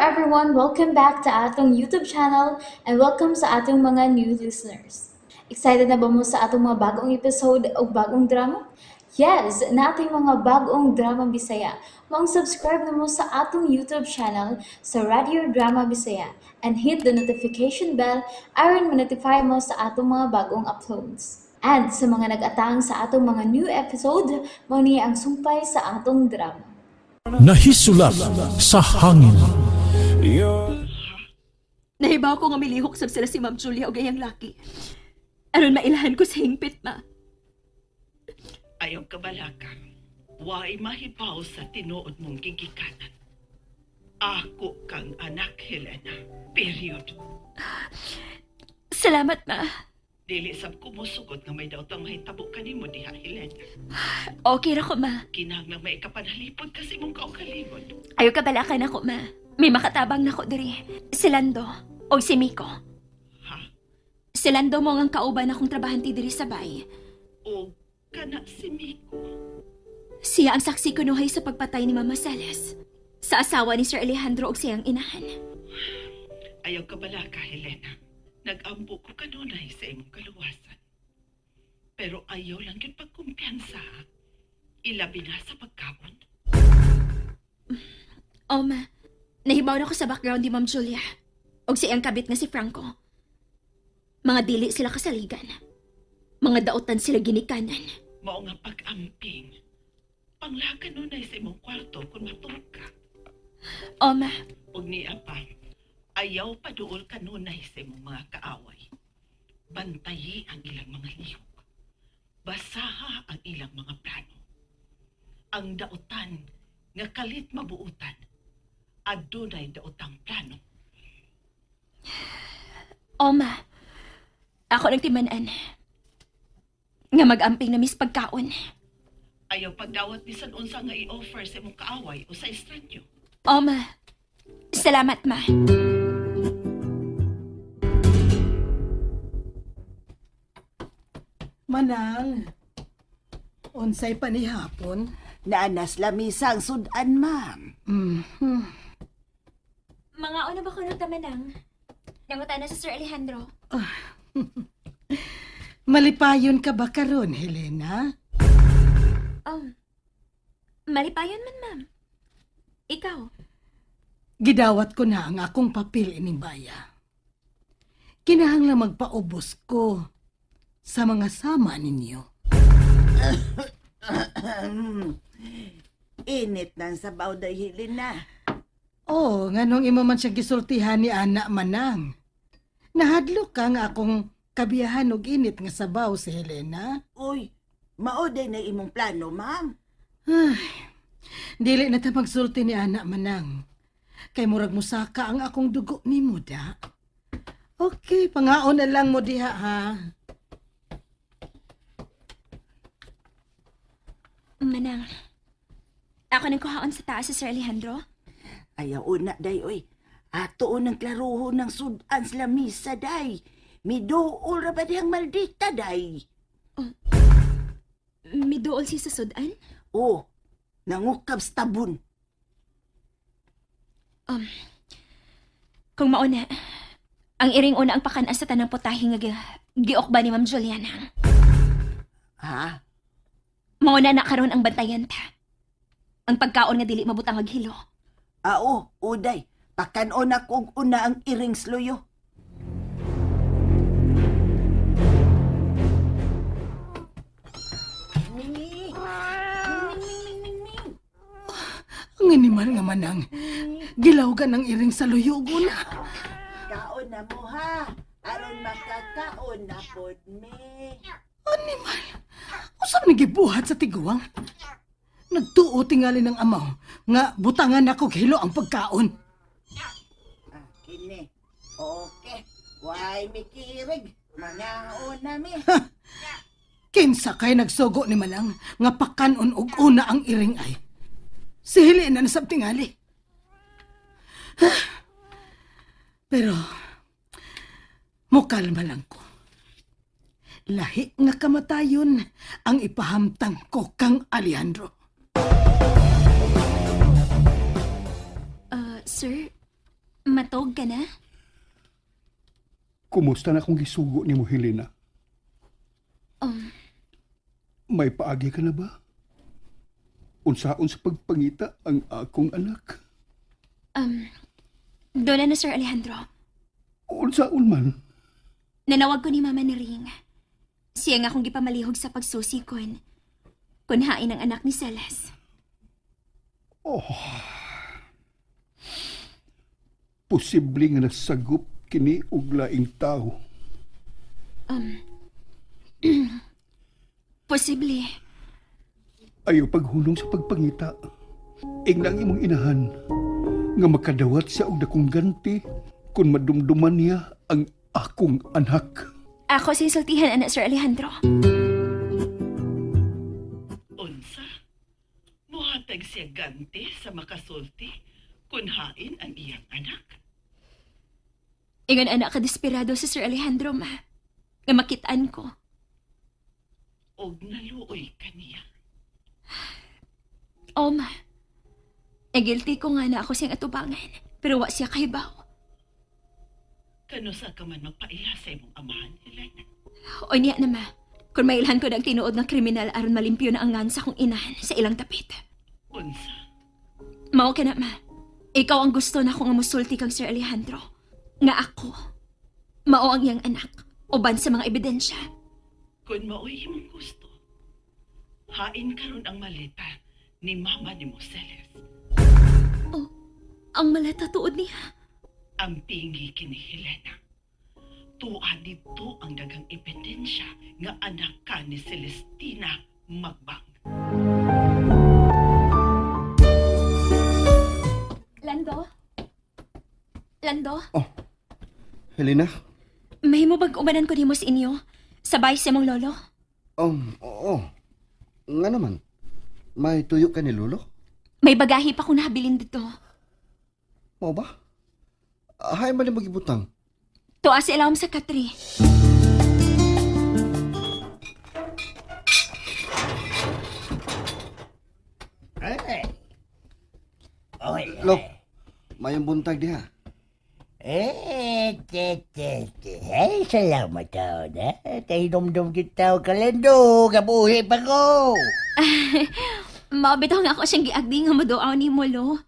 everyone! Welcome back to atong YouTube channel and welcome sa atong mga new listeners. Excited na ba mo sa atong mga bagong episode o bagong drama? Yes, nating mga bagong drama Bisaya. Maong subscribe na mo sa atong YouTube channel sa Radio Drama Bisaya and hit the notification bell aron ma-notify mo sa atong mga bagong uploads. And sa mga nag-atang sa atong mga new episode, mao ni ang sumpay sa atong drama. Nahisulat sa hangin. Nahibaw ko nga milihok sab sila si Ma'am Julia og iyang laki. Aron mailahan ko sa hingpit, ma. Ayaw ka balaka. Way mahibaw sa tinuod mong gigikanan. Ako kang anak, Helena. Period. Salamat, ma. Dili sab ko mosugot nga may daotang mahitabo kanimo diha, Helena. Okay ra ko, ma. Kinahanglang may ikapanalipod kasi mong kaugalingon. Ayaw ka balakan ako, ma. May makatabang nako diri. Si Lando o si Miko. Ha? Si Lando mo ang kauban akong trabahante diri sa bay. O kana si Miko. Siya ang saksi kunuhay sa pagpatay ni Mama Salas. Sa asawa ni Sir Alejandro og siyang inahan. Ayaw ka balaka, Helena. Nag-ambo ko kanunay sa imong kaluwasan. Pero ayaw lang yun pagkumpiyansa, ha? Ilabi na sa pagkaon. O, ma. Nahibaw na ko sa background ni Ma'am Julia. Og siyang kabit nga si Franco. Mga dili sila kasaligan. Mga dautan sila ginikanan. Mao nga pag-amping. Panglakan nunay sa imong kwarto kung matuog ka. O, ma. Ug niya pa, ayaw paduol kanunay sa imong mga kaaway. Bantayi ang ilang mga lihok. Basaha ang ilang mga plano. Ang dautan nga kalit mabuutan, adunay daotang plano. O, ma. Ako nang timan-an. Nga mag-amping na mis pagkaon. Ayaw pagdawat bisan unsa nga i-offer sa imong kaaway o sa estranyo. O, ma. Salamat, ma. Manang, unsay pa ni hapon? Naanas lamisa ang sudan, ma'am. Mga una ba kuno tamanang? Nangutan na sa Sir Alejandro. Malipayon ka ba karon, Helena? Malipayon man, ma'am. Ikaw. Gidawat ko na ang akong papel ining baya. Kinahanglan magpaubos ko sa mga sama ninyo. Init ng sabaw dahilin na. Oo, nganong imo man siya gisultihan ni Ana Manang. Nahadlok ka nga akong kabiyahan og init nga sabaw si Helena. Uy, mao day na imong plano, ma'am. Ay, dili na ta magsulti ni Ana Manang. Kay murag musaka ang akong dugo nimo da. Okay, pangaon na lang mo diha ha. Manang. Ako nang kuhaon sa taas si Sir Alejandro. Ayaw una, day, oy. Ato ng klaruho ng sudan sa lamisa, day. Miduol ra ba dihang maldita, day? Miduol siya sa sudan? Oh, nangukab sa tabon. Kung mauna, ang iring una ang pakan sa tanang putahe nga giok ba ni Ma'am Juliana. Ha? Mauna na karon ang bantayan ta. Ang pagkaon nga dili mabutang og hilo. Ao, uday. Pakanon ako og una ang iring sluyo. Ang animal nga manang. Gilawgan ang iring sa luyo na. Kaon na mo ha. Aron makakaon na pod mi. Animal. Usap ni gibuhat sa tiguang? Nagtuo tingali ng amaw nga butangan ako hilo ang pagkaon. Ah, kini. Okay. Why mikirig? Mangaon na mi. Kinsa kay nagsugo ni Malang nga pakanon og una ang iring ay. Si Helena na sab tingali. Pero mukalma lang ko. Lahi nga kamatayon ang ipahamtang ko kang Alejandro. Sir, Matog ka na? Kumusta na akong gisugo ni mo, Helena? May paagi ka na ba? Unsaon sa pagpangita ang akong anak? Doon na, Sir Alejandro. Unsaon man? Nanawag ko ni Mama ni Ring. Siya nga akong gipamalihog sa pagsusi kon. Kunhain ang anak ni Celes. Posible nga nasagop kini og laing tao. Posible. Ayaw paghunong sa pagpangita. Ingna ang imong inahan nga makadawat siya og dakong ganti kung madumduman niya ang akong anak. Ako sa insultihan, anak Sir Alejandro. Unsa? Muhatag siya ganti sa makasulti kunhain ang iyang anak. Ingon anak ka desperado si Sir Alejandro, ma. Nga makitaan ko. Og naluoy kaniya. O, ma. Nagilty ko nga na ako siyang atubangan. Pero wa siya kahibaw. Kanusa ka man magpaila sa imong amahan, Helena. O niya na, ma. Kung mailhan ko na ang tinuod nga kriminal aron malimpyo na ang ngan sa akong inahan sa ilang tapit. Unsa? Mao ka na, ma. Ikaw ang gusto na akong musulti kang Sir Alejandro. Nga ako. Mao ang iyang anak. Uban sa mga ebidensya. Kung maoy imong gusto, hain karon ang maleta ni mama ni mo, Celes. Ang maleta tuod niya. Ang pingi kini Helena. Tuwa dito ang daghang ebidensya nga anak ka ni Celestina Magbang. Lando? Lando? Helena? May mo bag umanan ko nimo sa inyo? Sabay sa mong lolo? Oo. Nga naman. May tuyo ka ni Lolo? May bagahe pa kong nahabilin dito. Mao ba? Hay man ni magibutang. Tuwa sa ilawom sa katri. Ay. Oy, Lo, mayong buntag diha. Eh, te, te, te. Ay, salamat tao na. Tahinomdom kita o kalendo. Kabuhi pa ko. Maobitaw nga ako siyang giagdi nga moduaw ni mo, lo.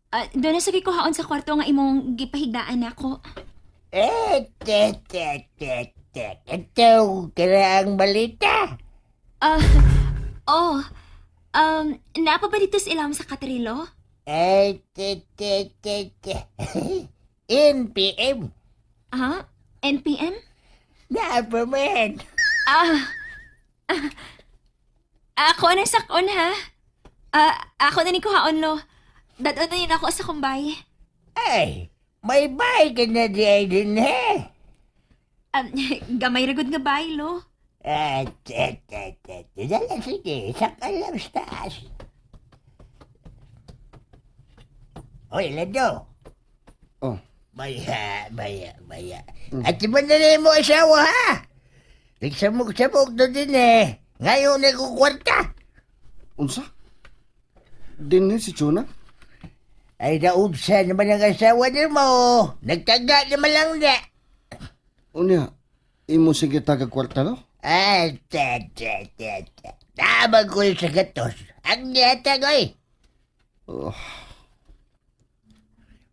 Ah, doon na sa gikuhaon sa kwarto nga imong gipahigdaan nako. Eh, te, te, te, te. Ito, kira ang balita. Ah, oh. Napa ba dito sa ilawom sa katrilo? Eh, te, te, te, te. NPM. Ha? NPM? Napa man. Ah, ah, ako na sakon ha. Ah, ako na ni kuhaon lo. Dadon na yun ako sa kumbay. Ay, may bay ka na di ay din he. Gamay ragod nga bay lo. Ah, te, te, te, te. Dala, sige, sakal lang sa taas. Oy, Lando. Oh. Maya, maya, maya. At iba na rin mo asawa, ha? Nagsamok-samok na din eh. Ngayon nagkukwarta. Unsa? Dinhi si Chuna? Ay, naubsa naman ang asawa ni mo. Nagtaga naman lang na. Unya, imo sige taga kwarta lo? Ah, te, te, te, te. Tama ko sa gatos. Ang niyata ko eh. Oh,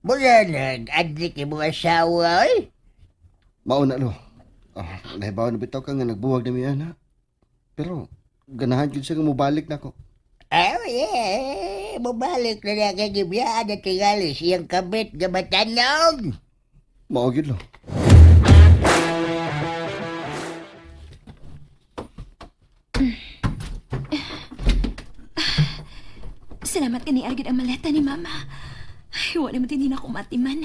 Mula nag-adlik yung mga asawa eh. mao na lo. Oh, nahibaw na bitaw ka nga nagbuwag na mi ana. Pero ganahan gyud siya nga mobalik nako. Oh, yeah. Bumalik na na kay Gibiyaan at tingali siyang kabit nga matanong. Mao gyud lo. Salamat kani argid ang maleta ni Mama. Ay, wala naman din ako matiman.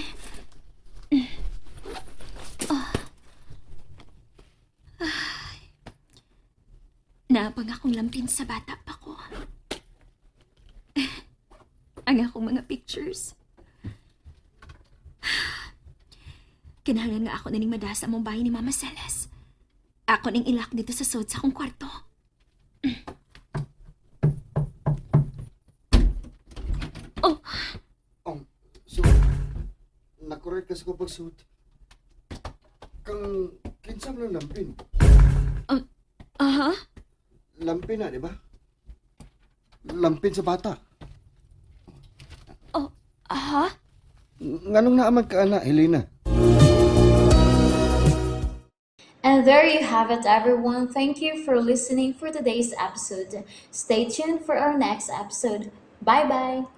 Ah. Ay. Naapang akong lampin sa bata pa ko. Ang akong mga pictures. Kinahanglan nga ako na ning madasa mong bahay ni Mama Celes. Ako ning ilak dito sa sod sa akong kwarto. Oh, Oh, so Correct ka sa kong pagsuot. Kang kinsa man ang lampin. Aha. Lampin na, di ba? Lampin sa bata. Oh, aha? Nganong naaman ka ana, Helena? And there you have it, everyone. Thank you for listening for today's episode. Stay tuned for our next episode. Bye bye.